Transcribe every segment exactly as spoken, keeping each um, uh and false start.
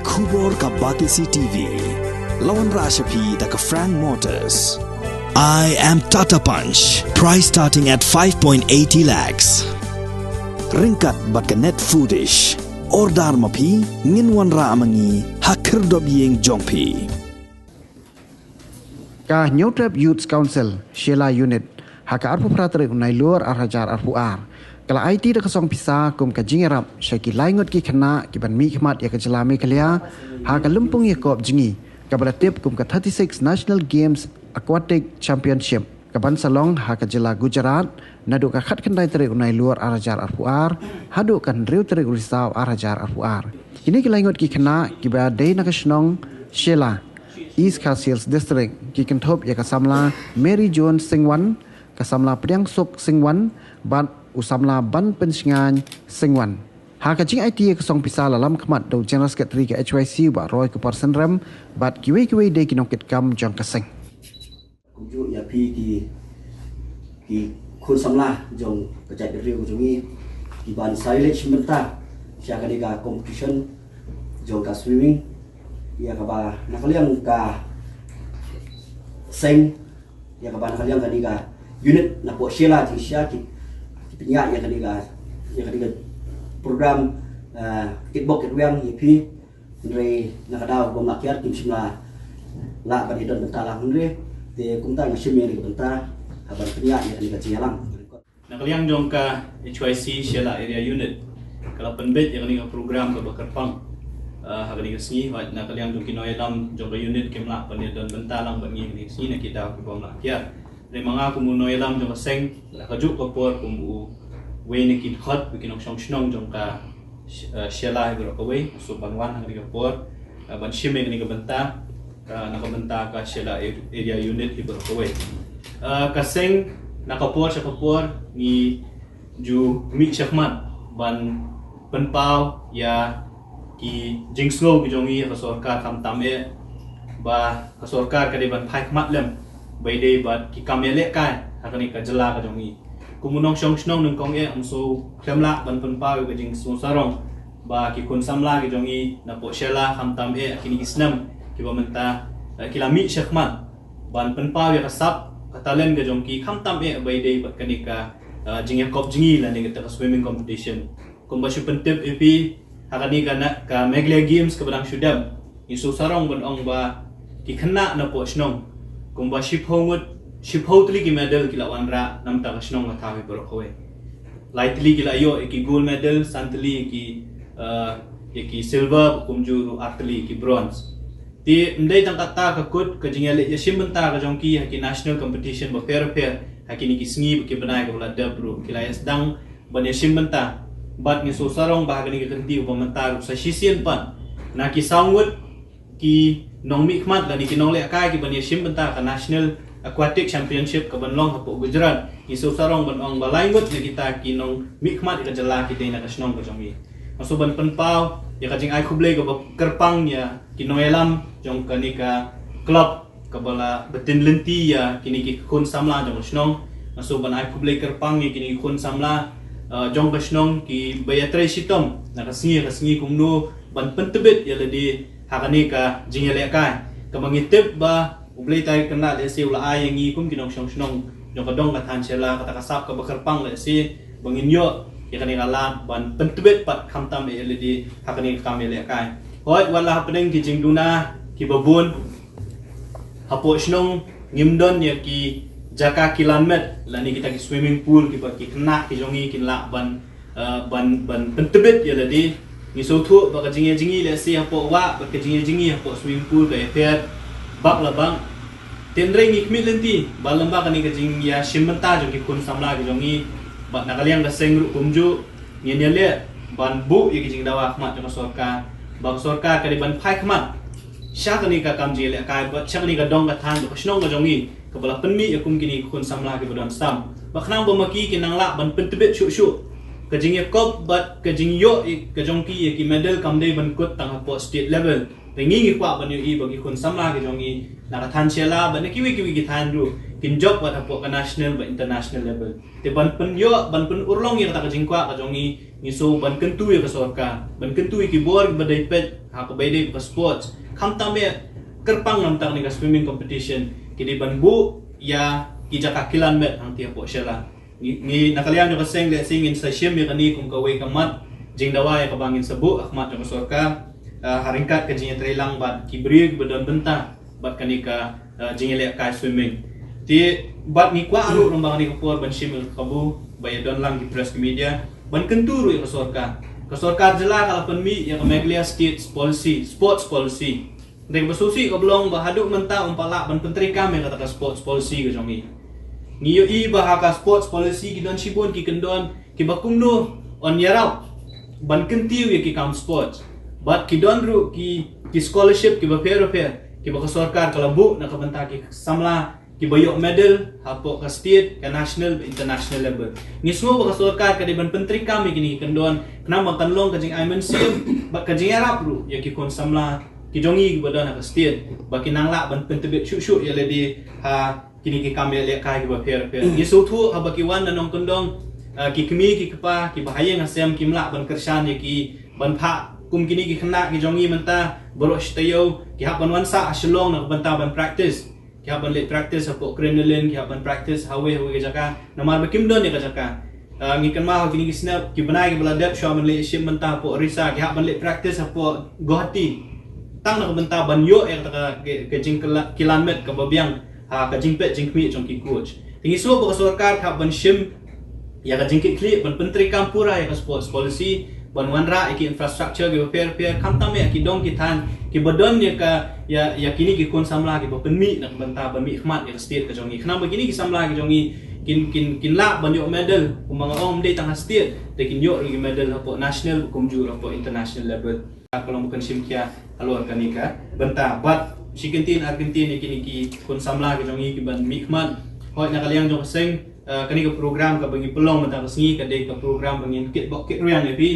Khubor ka Batesi T V. La wanrah sha phi da ka Frank Motors. I am Tata Punch. Price starting at five point eighty lakhs. Ryngkat bad ka Net Foodish. Order ma phi, ngin wanrah ma ngi ha khyrdop ïing jong phi. Ka Hynñiewtrep Youth Council, Shella Unit, ha ka arphew phra tarik u Nailur ar hajar arphew ar, ka la aiti da ka song pisa kum ka jingïarap sha ki lai ngut ki khynnah ki ban mihkhmat ïa ka jylla Meghalaya ha ka lympung ïakop jngi, kaba la tip kum ka thirty-six National Games Aquatic Championship, ka ban sa long ha ka jylla Gujarat, naduh ka khatkhyndai tarik u Nailur ar hajar arphew ar haduh ka hynriew tarik u Risaw ar hajar arphew ar. Kine ki lai ngut ki khynnah kiba dei na ka shnong Shella, East Khasi Hills District, ki kynthup ïa ka samla Mary Jones Singwan, ka samla Pdiangsuk Singwan, bad u samla Banpynshngaiñ Singwan. Ha ka jingaiti ïa ka song pisa la lam khmat da u General Secretary ka H Y C, Bah Roy Kupar Synrem, bad kiwei kiwei de ki nongkitkam jong ka seng. Kumjuh ïa phi ki, ki khun samla jong ka jaitbynriew ka jong ngi, ki ban sa ïaleit shim bynta sha kane ka competition jong ka swimming, ïa kaba na ka liang ka seng, ïa kaba na ka liang kane ka unit na poh Shella jingshisha ki, ki pynïaid ïa kane ka, ïa kane ka program, eh, kitbok kitwiang ïa phi. Hynrei na ka daw kaba ym lah kiar kim shym la lah ban ïadon bynta lang, hynrei te kumta nga shim ïa kane ka bynta ha ban pynïaid ïa kane ka jingïalang. Na ka liang jong ka H Y C Shella Area Unit, ka la pynbeit ïa kane ka program kaba kyrpang, ah, ha kane ka sngi. Hooid, na ka liang jong ki nongïalam jong ka unit kim lah ban ïadon bynta lang bad ngi ha kane ka sngi na ki daw kiba ym lah kiar. Hynrei ma nga kum u nongïalam jong ka seng, la kajuh ka por kum uwei na ki dkhot bad ki nongshong shnong jong ka Sh-, eh, Shella hi baroh kawei, so ban wan ha kane ka por, eh, ban shim ïa kane ka bynta, eh, na ka bynta ka Shella Ar-, Area Unit hi baroh kawei. Eh, ka seng na ka por sha ka por ngi ju mih shakhmat ban pynpaw ïa ki jingsngew ki jong ngi ha ka sorkar, khamtam eh ba ka sorkar ka dei ban phai khmat lem ba ïadei bad ki kam ïalehkai ha kane ka jylla ka jong ngi. Kum u nongshong shnong nyngkong eh, nga sngew khlem lah ban pynpaw ïa ka jingsngew sarong ba ki khun samla ki jong ngi na poh Shella, khamtam eh ha kine ki snem kiba mynta, eh, ki la mih shakhmat ban pynpaw ïa ka sap ka talent ka jong ki, khamtam eh ba ïadei bad kane ka, eh, jingïakop jngi lane kata ka swimming competition. Kumba shu pyntip ïa phi, ha kane ka na-, ka Meghalaya Games kaba dang shu dep, ngi sngew sarong ban ong ba ki khynnah na poh shnong kumba shiphew ngut, shiphew tylli ki medal ki la wanrah na bynta ka shnong ka thaw hi baroh kawei. Lai tylli ki la ïoh ïa ki gold medal, san tylli ïa ki, eh, ïa ki silver, kumjuh ruh ar tylli ïa ki bronze. Te ym dei tang kata ka kut, ka jingïaleh ïashim bynta ka jong ki ha ki national competition bapher bapher ha kine ki sngi bad ki bnai kaba la dep ruh ki la ïasdang ban ïashim bynta. Bad ngi sngew sarong ba ha kane ka kynti kaba mynta ruh sa shisien pat na ki saw ngut ki nongmihkhmat lane ki nonglehkai ki ban ïashim bynta ka National Aquatic Championship ka ban long hapoh Gujarat. Ngi sngew sarong ban ong ba lai ngut na kita ki nongmihkhmat ïa ka jylla ki dei na ka shnong ka jong ngi. Nga sngew ban pynpaw ïa ka jingai khublei kaba kyrpang ïa ki nongïalam jong kane ka club kaba la btin lynti ïa kine ki khun samla jong ka shnong. Nga sngew ban ai khublei kyrpang ïa kine ki khun samla, eh, jong ka shnong kiba ïatrei shitom na ka sngi ka sngi kumno ban pyntbit ïa lade ha kane ka jingïalehkai kaba ngi tip ba U Blei Trai Kynrad lehse u la ai ïa ngi kum ki nongshong shnong jong ka dong ka thaiñ Shella kata ka sap kaba kyrpang lehse ba ngin ïoh ïa kane ka lad ban pyntbit pat khamtam eh ïa lade ha kane ka kam ïalehkai. Hooid, wat la hapdeng ki jingduna kiba bun, hapoh shnong ngim don ïa ki jaka kilan met lane kita ki swimming pool kiba ki khynnah ki jong ngi kin lah ban, eh, ban, ban pyntbit ïa lade. Ngi sngewthuh ba ka jingïa jingïa lehse hapoh wah bad ka jingïa jingïa hapoh swimming pool ka ïapher bak la bak. Hynrei ngi khmih lynti ba lem bad kane ka jingïashim bynta jong ki khun samla ki jong ngi bad na ka liang ka seng ruh kumjuh, ngin ïaleh ban buh ïa ki jingdawa ha khmat jong ka sorkar ba ka sorkar ka dei ban phai khmat sha kane ka kam jingïalehkai bad sha kane ka dong ka thaiñ jong ka shnong ka jong ngi kaba la pynmih ïa kum kine ki khun samla kiba don sam. Ba khnang ba ma ki kin nang lah ban pyntbit shuh shuh. Ka jingïakop bad ka jingïoh ïa ka jong ki ïa ki medal kam dei ban kut tang hapoh state level. Te ngi ngi kwah ban ïohi ba ki khun samla ki jong ngi na ka thaiñ Shella bad na kiwei kiwei ki thaiñ ruh kin jop wat hapoh ka national bad international level. Te ban pynïoh, ban pynurlong ïa kata ka jingkwah ka jong ngi, ngi sngew ban kyntu ïa ka sorkar, ban kyntu ïa ki bor kiba dei peit Ha kaba ïadei bad ka sports, khamtam eh kyrpang namar kane ka swimming competition, ki dei ban buh ïa ki jaka kilan met hangtei hapoh Shella. Ngi, ngi na ka liang jong ka seng lehse ngin sa shim ïa kane kum kawei ka mat jingdawa ïa kaba ngin sa buh ha khmat jong ka sorkar, ah, ha ryngkat ka jingïatreilang bad ki briew kiba don bynta bad kane ka, ah, jingïalehkai swimming. Te bad ngi kwah ruh lyngba kane ka por ban shim ïa ka kabu ba ïadon lang ki press ki media ban kyntu ruh ïa ka sorkar. Ka sorkar jylla ka la pynmih ïa ka Meghalaya State Policy, Sports Policy. Te kaba sngewsih ka long ba haduh mynta ym pat lah ban pyntreikam ïa kata ka sports policy ka jong ngi. Ngi ïohi ba ha ka sports policy ki don shibun ki kyndon kiba kumno yn ïarap ban kyntiew ïa ki kam sports. Bad ki don ruh ki, ki scholarship kiba pher bapher kiba ka sorkar ka la buh na ka bynta ki samla kiba ïoh medal hapoh ka state, ka national bad international level. Ngi sngew ba ka sorkar ka dei ban pyntreikam ïa kine ki kyndon khnang ba kan long ka jingai mynsiem bad ka jingïarap ruh ïa ki khun samla ki jong ngi kiba don ha ka state ba kin nang lah ban pyntbit shuh shuh ïa lade ha kine ki kam ïalehkai kiba pher bapher. Ngi sngewthuh haba ki wan na nongkyndong, ah, ki kmie ki kpa kiba ha ïing ha sem kim lah ban kyrshan ïa ki ban phah kum kine ki khynnah ki jong ngi mynta baroh shi taïew ki hap ban wan sah ha Shillong na ka bynta ban practice. Ki hap ban leit practice hapoh Crinoline, ki hap ban practice hawei hawei ka jaka namar ba kim don ïa ka jaka. Ah, ngi kynmaw ha kine ki snep ki bnai kiba la dep shuwa ban leit shim bynta hapoh Orissa, ki hap ban leit practice hapoh Guwahati tang na ka bynta ban ïoh ïa kata ka, ka, ka jingkilan met kaba biang ha ka jingpeit jingkhmih jong ki coach. Te ngi sngew ba ka sorkar ka hap ban shim ïa ka jingkitkhlieh ban pyntreikam pura ïa ka sports policy, ban wanrah ïa ki infrastructure kiba pher bapher, khamtam ïa ki dong ki thaiñ kiba don ïa ka, ïa, ïa kine ki khun samla kiba pynmih na ka bynta ban mihkhmat ïa ka state ka jong ngi. Khnang ba kine ki samla ki jong ngi kin, kin, kin lah ban ïoh medal, kumba nga ong ym dei tang ha state, te kin ïoh ruh ki medal hapoh national, kumjuh hapoh international level. Ka long ba kan shim khia halor kane ka bynta. Bad shi kyntien ar kyntien ïa kine ki khun samla ki jong ngi kiban mihkhmat. Hooid, na ka liang jong ka seng, eh, kane ka program kaba ngi pynlong mynta ka sngi ka dei ka program ba ngin kitbok kitrwiang ïa phi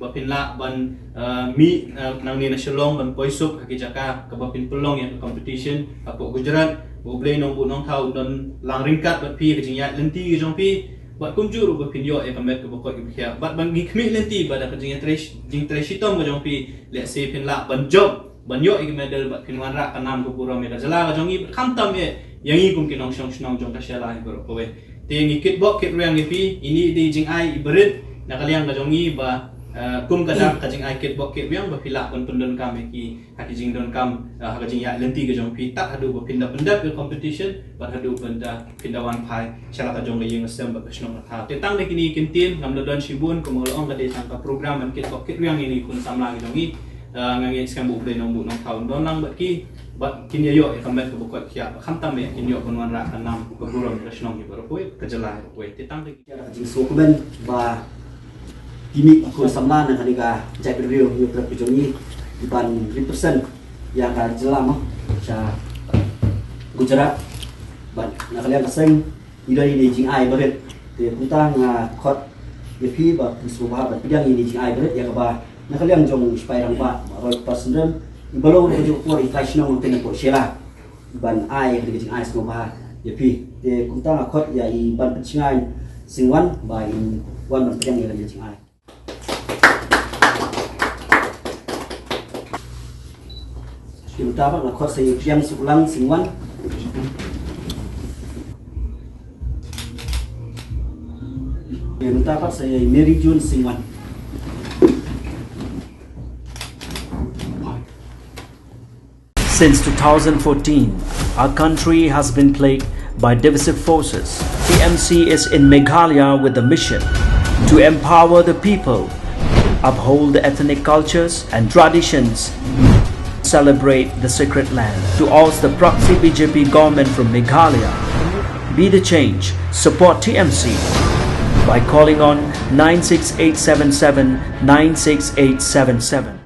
ba phin lah ban, eh, mih, eh, nangne na Shillong ban poi suk ha ki jaka kaba phin pynlong ïa ka competition hapoh Gujarat. Ba U Blei Nongbuh Nongthaw un don lang ryngkat bad phi, ka jingïaid lynti ka jong phi. Bad kumjuh ruh ba phin ïoh ïa ka met kaba koit kaba khiah. Bad ba ngi khmih lynti ba da ka jingtrei, jingtrei shitom ka jong phi, lehse phin lah ban jop, ban ïoh ïa ka medal bad phin wanrah ka nam ka burom ïa ka jylla ka jong ngi, bad khamtam ïa, ïa ngi kum ki nongshong shnong jong ka Shella hi baroh kawei. Te ngi kitbok kitrwiang ïa phi, ine i dei jingai iba rit na ka liang ka jong ngi ba, eh, kum ka dak ka jingai kitbok kitrwiang ba phi lah ban pyndonkam ïa ki ha ki jingdonkam, eh, ha ka jingïaid lynti ka jong phi tad haduh ba phin da pyndep ïa ka competition bad haduh ban da phin da wan phai sha la ka jong ka ïing ka sem bad ka shnong ka thaw. Te tang da kine ki kyntien, ngam da don shibun, kumba la ong ka dei tang ka program ban kitbok kitrwiang ïa kine ki khun samla ki jong ngi. Ah, nga ngeit skhem ba U Blei Nongbuh Nongthaw un don lang bad ki, bad kin ïa ïoh ïa ka met kaba koit khiah, bad khamtam ïa kin ïoh ban wanrah ka nam ka burom ka shnong hi baroh kawei, ka jylla hi baroh kawei. Te tang da ki, ïa ka jingsngewkmen ba kine ki khun samla na kane ka jaitbynriew Hynñiewtrep ka jong ngi, ki ban represent ïa ka jylla mo sha Gujarat. Bad na ka liang ka seng, ngi don ine i jingai barit. Te kumta nga khot ïa phi ba phi sngewbha ban pdiang ine i jingai barit ïa kaba na ka liang jong u Sipai Rangbah, Bah Roy Kpal Synrem, iba long ruh kajuh ka por i phai shnong hangtei hapoh Shella, ban ai ïa ka jingai sngewbha ïa phi. Te kumta nga khot ïa i Banpynshngaiñ Singwan ba in wan ban pdiang ïa kane ka jingai. Te mynta pat nga khot sa ïa i Priang Suklang Singwan. Te mynta pat sa ïa i Mary June Singwan. Since two thousand fourteen, our country has been plagued by divisive forces. T M C is in Meghalaya with the mission to empower the people, uphold the ethnic cultures and traditions, celebrate the sacred land. To oust the proxy B J P government from Meghalaya, be the change, support T M C by calling on nine six eight seven seven nine six eight seven seven.